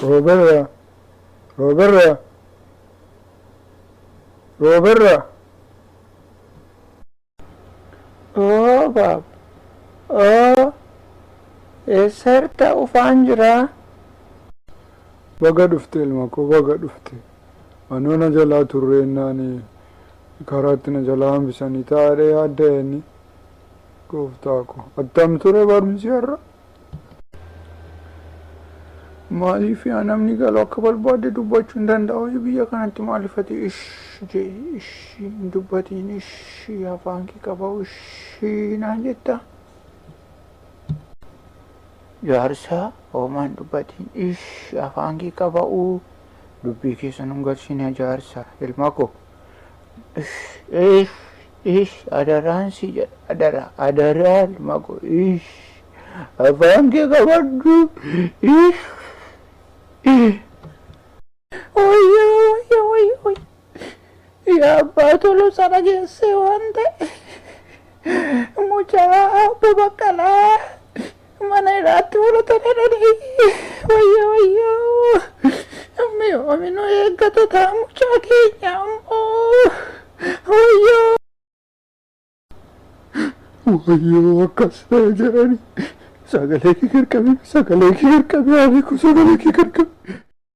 Rooberraa! Rooberraa! Rooberraa! Oo baaba. Oo. Eessa jirta ufaan jiraa? Baga dhufte ilma koo baga dhufte. Anoo na jalaa turreennaan karaatti na jalaa hambisanii taa'ee yaadda'eenni. Gooftaa koo attam ture barumsi har'a? Maaliif yaa namni galu akka barbaade dubbachuu hin danda'u biyya kanatti maaliif ati ish jee ish hin dubbatiin ish afaan kee qaba'u ish naan jetta. Jaarsa homaa hin dubbatiin ish afaan kee qaba'u dubbii keessa nun galchine jaarsa ilma koo. Ish ish ish adaraan si jedha adara adaraa ilma koo ish afaan kee qabadhu ish. Wayyoo wayyoo wayyoo yaa abbaa Tolosaa dhageessee waan ta'e mucaa abbo Baqqalaa mana hidhaatti fudhatan jedhanii wayyoo wayyoo amma yoomi nu eeggata ta'a mucaa keenya ammoo wayyoo. Wayyoo akkas ta'e jedhanii sagalee kee qarqabi sagalee kee qarqabi haadhi koo sagalee kee qarqabi.